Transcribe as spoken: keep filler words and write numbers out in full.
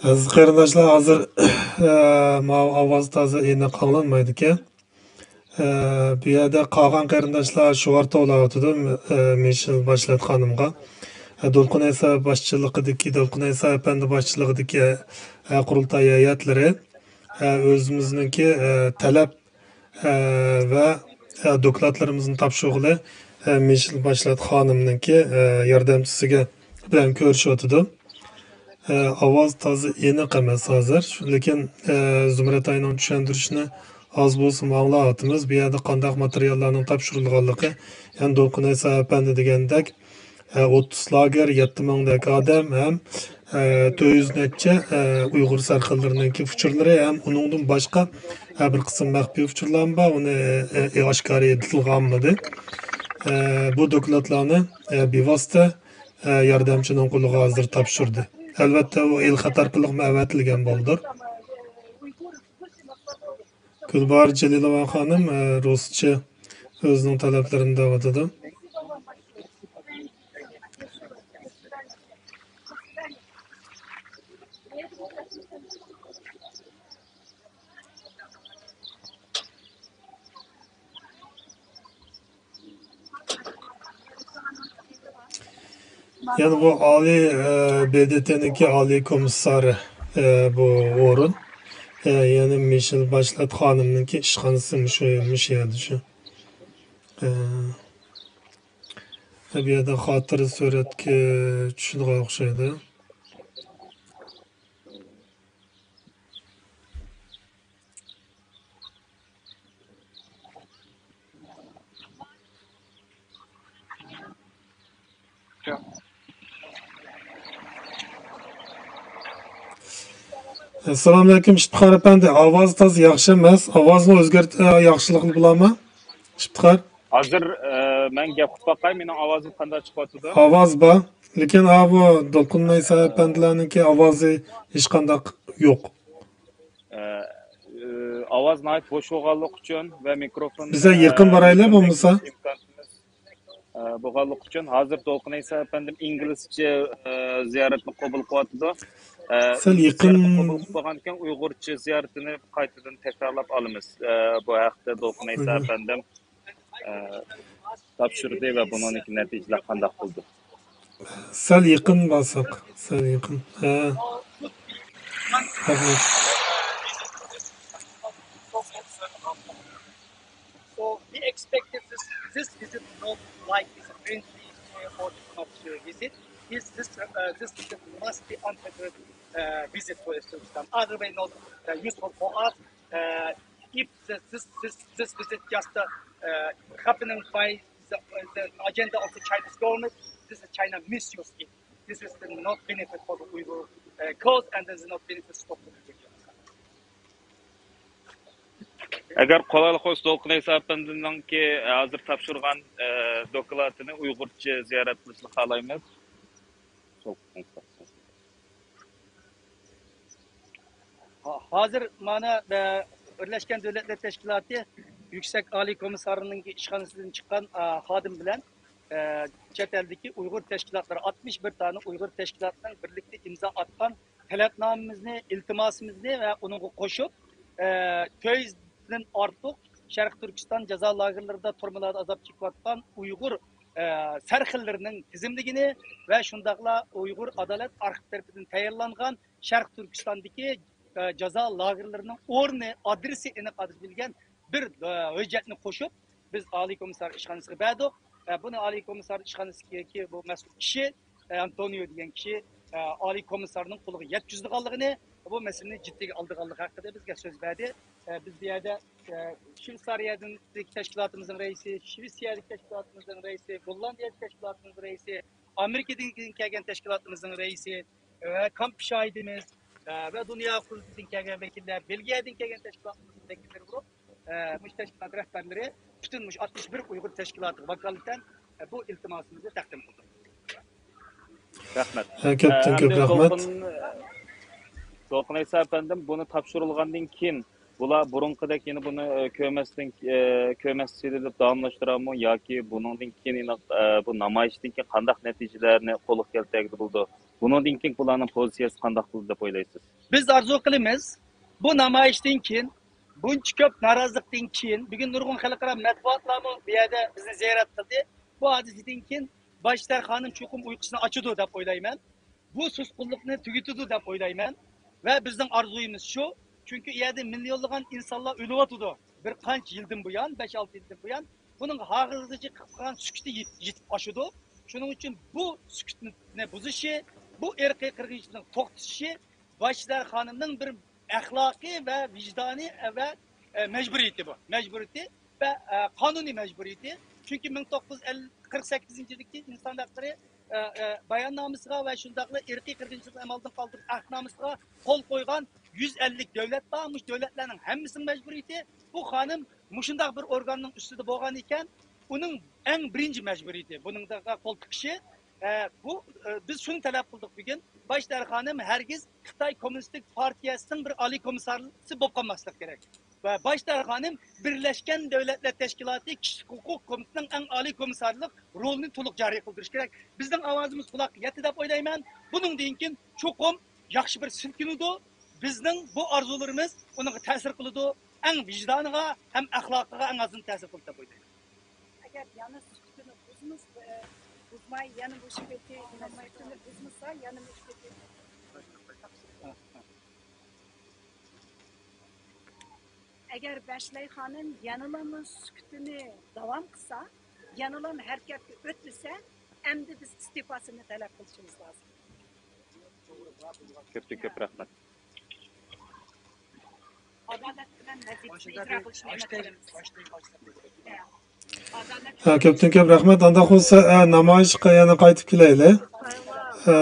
ئەزىز قېرىنداشلار، ھازىر، ئە، ماۋۇ ئاۋاز تازا ئېنىق ئاڭلانمايدىكەن. ئە، بۇ يەردە قالغان قېرىنداشلار شوئار توۋلاۋاتىدۇ، ئە، مىشېل باشلەت خانىمغا. ئە، دولقۇن ئەيسا باشچىلىقىدىكى، دولقۇن ئەيسا ئەپەندى باشچىلىقىدىكى، ئە، قۇرۇلتاي ھەيئەتلىرى، ئە، ئۆزىمىزنىڭكى، ئە، تەلەپ، ئە، ۋە، ئە، دوكلاتلىرىمىزنى تاپشۇرغىلى، ئە، مىشېل باشلەت خانىمنىڭكى، ئە، ياردەمچىسىگە بىلەن كۆرۈشۈۋاتىدۇ. ئە، ئاۋاز تازا ئېنىق ئەمەس ھازىر. لېكىن، ئە، زۇمرەت ئاينىڭ چۈشەندۈرۈشىنى ئاز بولسىمۇ ئاڭلاۋاتىمىز. بۇ يەردە قانداق ماتېرىياللارنىڭ تاپشۇرۇلغانلىقى، يەنى دولقۇن ئەيسا ئەپەندى دېگەندەك، ئە، ئوتتۇز لاگېر، يەتتە مىڭدەك ئادەم ھەم، ئە، تۆت يۈز نەچچە، ئە، ئۇيغۇر سەرخىللىرىنىڭكى ئۇچۇرلىرى ھەم ئۇنىڭدىن باشقا، ئە، بىر قىسىم مەخپىي ئۇچۇرلارمۇ بار. ئۇنى، ئە، ئاشكارا ئېيتىلغانمىدى. ئە، بۇ دوكلاتلارنى، ئە، بىۋاسىتە، ئە، ياردەمچىنىڭ قولىغا ھازىر تاپشۇردى. ئەلۋەتتە، ئۇ ئېلخەت ئارقىلىقمۇ ئەۋەتىلگەن بولىدۇ. گۈلباھار جېلىلوۋا خانىم، ئە، رۇسچە ئۆزىنىڭ تەلەپلىرىنى دەۋاتىدۇ. يەنى بۇ ئالىي، ئە، ب د ت نىڭكى ئالىي كومىسسارى، ئە، بۇ ئورۇن. ئە، يەنى مىشېل باشلەت خانىمنىڭكى ئىشخانىسى مۇشۇ، مۇشۇ يەردە شۇ. ئە، بۇ يەردە خاتىرە سۈرەتكە چۈشىدىغان ئوخشايدۇ. ئەسسالامۇئەلەيكۇم ئىپتىخار ئەپەندى، ئاۋاز تازا ياخشى ئەمەس. ئاۋازنى ئۆزگەرت، ياخشىلىقى بولامۇ؟ ئىپتىخار. ھازىر، ئە، مەن گەپ قىلىپ باقاي، مېنىڭ ئاۋازىم قانداق چىقىۋاتىدۇ؟ ئاۋاز بار، لېكىن ھا بۇ دولقۇن ئەيسا ئەپەندىلەرنىڭكى ئاۋازى ھېچقانداق يوق. ئە، ئاۋاز ناھايىتى بوش بولغانلىقى ئۈچۈن ۋە مىكروفون، بىزگە يېقىن ئە، بارايلى مىكروفون بولمىسا. ئىمكانىيىتىمىز، ئە، بولغانلىقى ئۈچۈن ھازىر دولقۇن ئەيسا ئەپەندىم ئىنگلىزچە، ئە، زىيارەتنى قوبۇل قىلىۋاتىدۇ. ئە، سەل ئىنگلىزچە يېقىن. زىيارەتنى قوبۇل قىلىپ بولغاندىكىن ئۇيغۇرچە زىيارىتىنى قايتىدىن تەكرارلاپ ئالىمىز. ئە، بۇ ھەقتە دولقۇن ئەيسا ئەپەندىم ئە، تاپشۇردى ۋە بۇنىڭدىكى نەتىجىلەر قانداق بولدى؟ سەل يېقىن بارساق، سەل يېقىن. ھە. رەھمەت. So we expected this, this visit not like this friendly or not visit. This, this, uh, this visit must be unfettered, uh, visit for Uzbekistan. Otherwise not, uh, useful for us. Uh, if the, this, this, this visit just, uh, uh, happening by the, uh, the agenda of the Chinese government, this is China misuse it. This is the not benefit for the Uyghur, uh, cause and this is not benefit for the Uyghur. ئەگەر قولايلىق بولسا، دولقۇن ئەيسا ئەپەندىنىڭكى ھازىر تاپشۇرغان، ئە، دوكلاتىنى ئۇيغۇرچە زىيارەت قىلىشنى خالايمىز. ھا-، ھازىر مانا، ئە، بىرلەشكەن دۆلەتلەر تەشكىلاتى يۈكسەك ئالىي كومىسسارىنىڭ ئىشخانىسىدىن چىققان، ئە، خادىم بىلەن، ئە، چەت ئەلدىكى ئۇيغۇر تەشكىلاتلىرى، ئاتمىش بىر دانە ئۇيغۇر تەشكىلاتىنىڭ بىرلىكتە ئىمزا ئاتقان تەلەپنامىمىزنى، ئىلتىماسىمىزنى ۋە ئۇنىڭغا قوشۇپ، ئە، تۆت يۈزدىن ئارتۇق شەرقىي تۈركىستان جازا لاگېرلىرىدا، تۈرمىلەردە ئازاب چېكىۋاتقان ئۇيغۇر، ئە، سەرخىللىرىنىڭ تىزىملىكىنى ۋە شۇنداقلا ئۇيغۇر ئادالەت ئارخىپى تەرىپىدىن تەييارلانغان شەرقىي تۈركىستاندىكى، ئە، جازا لاگېرلىرىنىڭ ئورنى، ئادرېسى ئېنىق ئادرېسى بىلگەن بىر، ئە، ھۆججەتنى قوشۇپ، بىز ئالىي كومىسسار ئىشخانىسىغا بەردۇق. ئە، بۇنى ئالىي كومىسسار ئىشخانىسىدىكى بۇ مەسئۇل كىشى، ئە، ئانتونىيو دېگەن كىشى، ئە، ئالىي كومىسسارنىڭ قولىغا يەتكۈزىدىغانلىقىنى، بۇ مەسىلىنى جىددىيگە ئالىدىغانلىقى ھەققىدە بىزگە سۆز بەردى. ئە، بىز بۇ يەردە، ئە، شۋېتسارىيەدىكى تەشكىلاتىمىزنىڭ رەئىسى، شىۋېتسىيەدىكى تەشكىلاتىمىزنىڭ رەئىسى، گوللاندىيەدىكى تەشكىلاتىمىزنىڭ رەئىسى، ئامېرىكىدىن كەلگەن تەشكىلاتىمىزنىڭ رەئىسى، ۋە كامپ شاھىدىمىز، ئە، ۋە دۇنيا قۇرۇلتىيىدىن كەلگەن ۋەكىللەر، بېلگىيەدىن كەلگەن تەشكىلاتىمىزنىڭ ۋەكىللىرى بولۇپ، ئە، مۇشۇ تەشكىلات رەھبەرلىرى پۈتۈن مۇشۇ ئاتمىش بىر ئۇيغۇر تەشكىلاتىغا ۋاكالىتەن، ئە، بۇ ئىلتىماسىمىزنى تەقدىم قىلدۇق. رەھمەت. ھە، كۆپتىن كۆپ رەھمەت. دولقۇن ئەيسا ئەپەندىم، بۇنى تاپشۇرۇلغاندىن كېيىن، بۇلار بۇرۇنقىدەك يەنە بۇنى، ئە، كۆرمەسلىك، ئە، كۆرمەسلىك دەپ داۋاملاشتۇرامۇ ياكى بۇنىڭدىن كېيىن يەنە، ئە، بۇ نامايىشتىن كېيىن قانداق نەتىجىلەرنى قولغا كەلتۈرگىلى بولىدۇ؟ بۇنىڭدىن كېيىن بۇلارنىڭ پوزىتسىيەسى قانداق بولىدۇ دەپ ئويلايسىز؟ بىز ئارزۇ قىلىمىز، بۇ نامايىشتىن كېيىن، بۇنچە كۆپ نارازىلىقتىن كېيىن، بۈگۈن نۇرغۇن خەلقئارا مەتبۇئاتلارمۇ بۇ يەردە بىزنى زىيارەت قىلدى. بۇ ھادىسىدىن كېيىن باش سەرخانىم چوقۇم ئۇيقۇسىنى ئاچىدۇ دەپ ئويلايمەن. بۇ سۇسقۇنلۇقنى تۈگىتىدۇ دەپ ئويلايمەن. ۋە بىزنىڭ ئارزۇيىمىز شۇ. چۈنكى ئۇ يەردە مىليونلىغان ئىنسانلار ئۆلۈۋاتىدۇ. بىر قانچە يىلدىن بۇيان، بەش-ئالتە يىلدىن بۇيان. بۇنىڭ ھازىرغىچە قىلىپ قالغان سۈكۈتى يېت-، يېتىپ ئاشىدۇ. شۇنىڭ ئۈچۈن بۇ سۈكۈتنى بۇزۇشى، بۇ ئىرقىي قىرغىنچىلىقنى توختىتىشى باش سەرخانىمنىڭ بىر ئەخلاقىي ۋە ۋىجدانىي ۋە، ئە، مەجبۇرىيىتى بۇ. مەجبۇرىيىتى ۋە، ئە، قانۇنىي مەجبۇرىيىتى. چۈنكى مىڭ توققۇز يۈز قىرىق سەككىزىنچى يىلدىكى ئىنسان ھەقلىرى، ئە، ئە، باياننامىسىغا ۋە شۇنداقلا ئىرقىي قىرغىنچىلىقنى ئەمەلدىن قالدۇرۇش ئەھدىنامىسىغا قول قويغان يۈز ئەللىك دۆلەت بار. مۇشۇ دۆلەتلەرنىڭ ھەممىسىنىڭ مەجبۇرىيىتى. بۇ خانىم مۇشۇنداق بىر ئورگاننىڭ ئۈستىدە بولغان ئىكەن، ئۇنىڭ ئەڭ بىرىنچى مەجبۇرىيىتى بۇنىڭغا قول تىقىشى. ئە، بۇ، ئە، بىز شۇنى تەلەپ قىلدۇق بۈگۈن. باش سەرخانىم ھەرگىز خىتاي كوممۇنىستىك پارتىيەسىنىڭ بىر ئالىي كومىسسارى بولۇپ قالماسلىقى كېرەك. ۋە باش سەرخانىم بىرلەشكەن دۆلەتلەر تەشكىلاتى كىشىلىك ھوقۇق كومىتېتىنىڭ ئەڭ ئالىي كومىسسارلىق رولىنى تولۇق جارى قىلدۇرۇشى كېرەك. بىزنىڭ ئاۋازىمىز قۇلاققا يەتتى دەپ ئويلايمەن. بۇنىڭدىن كېيىن چوقۇم ياخشى بىر سىلكىنىدۇ. بىزنىڭ بۇ ئارزۇلىرىمىز ئۇنىڭغا تەسىر قىلىدۇ. ئەڭ ۋىجدانىغا ھەم ئەخلاقىغا ئەڭ ئازىنى تەسىر قىلىدۇ دەپ ئويلايمەن. ئەگەر يەنە سۈكۈتىنى بۇزمىسا، بۇزماي يەنە مۇشۇ پېتى سۈكۈتىنى بۇزمىسا، يەنە مۇشۇ پېتى. ئەگەر بەشلەي خانىم يەنىلا سۈكۈتىنى داۋام قىلسا، يەنىلا ھەرىكەتكە ئۆتمىسە، ئەمدى بىز ئىستېپاسىنى تەلەپ قىلىشىمىز لازىم. كۆپتىن كۆپ رەھمەت. ئادالەت بىلەن ۋەزىپىسىنى ئىجرا قىلىشنى ئۈمىد قىلىمىز. ھە، كۆپتىن كۆپ رەھمەت. ئانداق بولسا، ئە، نامايىشقا يەنە قايتىپ كېلەيلى. ئە،